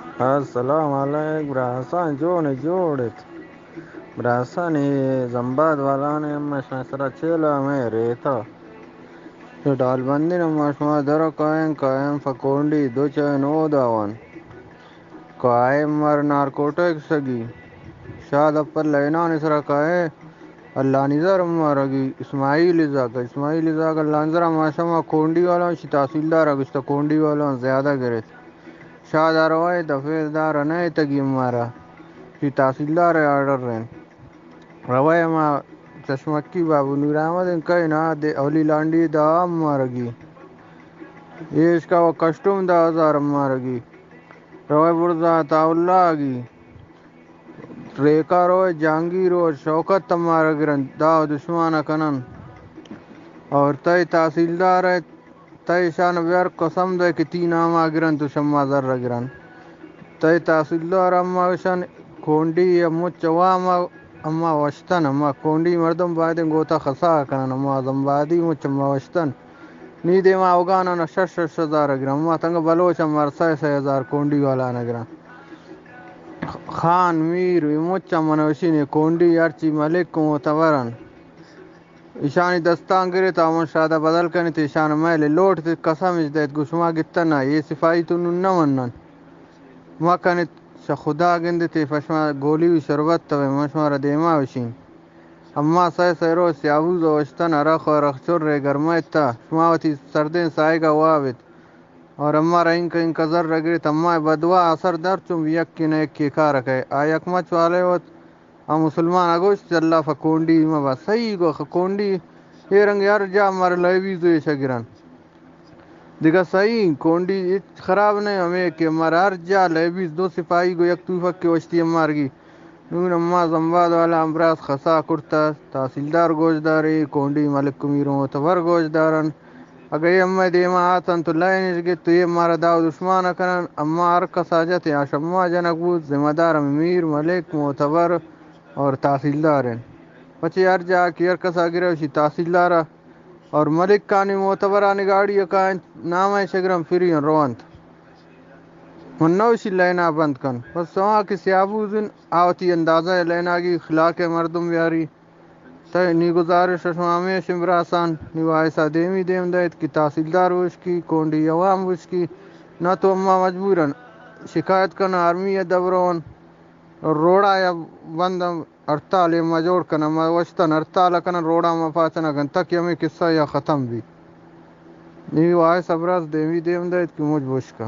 السلام علیک براساں، جوڑ جوڑ ات؟ براساں، اے زمباد والاں ہم شمئے سرا چیلا مئے ریتا۔ اے ڈالبندی نما شما در کائیں، کائیں پہ کونڈی دو چائے نو داوان۔ کائیں مر نارکوٹک سگی۔ شاد اپر لینان سرا کائیں۔ اللہ نظر مارگی اسماعیل زاگ، اسماعیل زاگ اللہ نظر ما شما کونڈی والا شی تحصیلدار گشتا کونڈی والا زیادہ گرت۔ شاد آروائے دفعہ دار نہ تگی مارا۔ شی تحصیلدار آرڈر رہن۔ روئے ما چشمکی بابو نور احمد ان کئی نا دے اولی لانڈی دا مارگی۔ ایشکا و کسٹم دا ہزار مارگی۔ روئے برزا عطا اللہ گی۔ ریکا روئے جہانگیر و شوکت مارا گرن دا دشمانا کنن۔ اور تئی تحصیلدار ہے، تئی شان بیار قسم دے کہ تی ناما گرن تو شما زر گرن۔ تئی تحصیلدار اما شان کونڈی یا مچ عوام اما وشتن، اما کونڈی مردم باید گوتا خسا کنن، اما زمبادی مچ اما وشتن۔ نی دیما اوگانانا شش شش ہزار گرن، اما تنگ بلوچ اما سئے سئے ہزار کونڈی والا نہ گرن۔ خان میر وی مچ اما نوشین کونڈی ہرچی ملک کو معتبرن۔ ایشانی دستان گرت، آ من شادا بدل کنت، ایشان میل لوٹ تے قسم اش دیت، گو شما گتن نہ، اے صفائی تو نون نہ منن۔ ما کنت، شہ خدا گندت، اے پشما گولی و شربت تو، من شما را دیما وشین۔ اما سئے سئے روچ سیابوز و اشتن، ارخ و ارخ چر رے گرمائتا، شما وتی سردیں سائگا وابت۔ اور اما را انکا انکا زر رگرت، اما بدوا اثر در چون یکی نہ یکی کار کئے۔ آ یک مچ والے وت آ مسلمان ء گوشت، اللہ پہ کونڈی مہ با۔ صحیح گو، خ-، کونڈی اے رنگ ہر جا مر لیویز و ایشا گرن۔ دگہ صحیح، کونڈی ہچ خراب نہ، ہمے کہ مر ہر جا لیویز دو سپاہی گو یک توفک کے وشتی مارگی۔ نون اما زمباد والا امبراز خسا کرتا، تحصیلدار گوشدارے، کونڈی ملک کمیروں و تبر گوشدارن۔ اگہ اے امئے دیما آتن تو لائن اش گت تو اے مارا داو دشمان کنن۔ اما ہر کسا جت یا شما جنک بوت، ذمہ دار ہمے میر، ملک، معتبر اور تحصیلدار انت۔ پچے ہر جاہ کہ ہر کسا گرے وشی تحصیلدارا اور ملکانی معتبرانی گاڑی کائنت، نام اش گرن پھری رونت۔ من نوشی لینا بند کن۔ بس سواں کہ سیابوزن آوتی اندازہ لیناگی اخلاق مردم بیاری۔ تئی نی گزارش ء شما ہمیش انت براسان، نی وائس ء دیمی دیم دئیت کہ تحصیلدار بوشکی، کونڈی عوام بوشکی، نہ تو اما مجبورن شکایت کن آرمی ء دبرون روڑا یا بند ہڑتال ء ما جوڑ کن، ما وشتن ہڑتال ء کنن روڑا ما پاچ نہ کن تک ہمے قصہ یا ختم بی۔ نی وائس ء براس دیمی دیم دئیت کہ مج بوشکا۔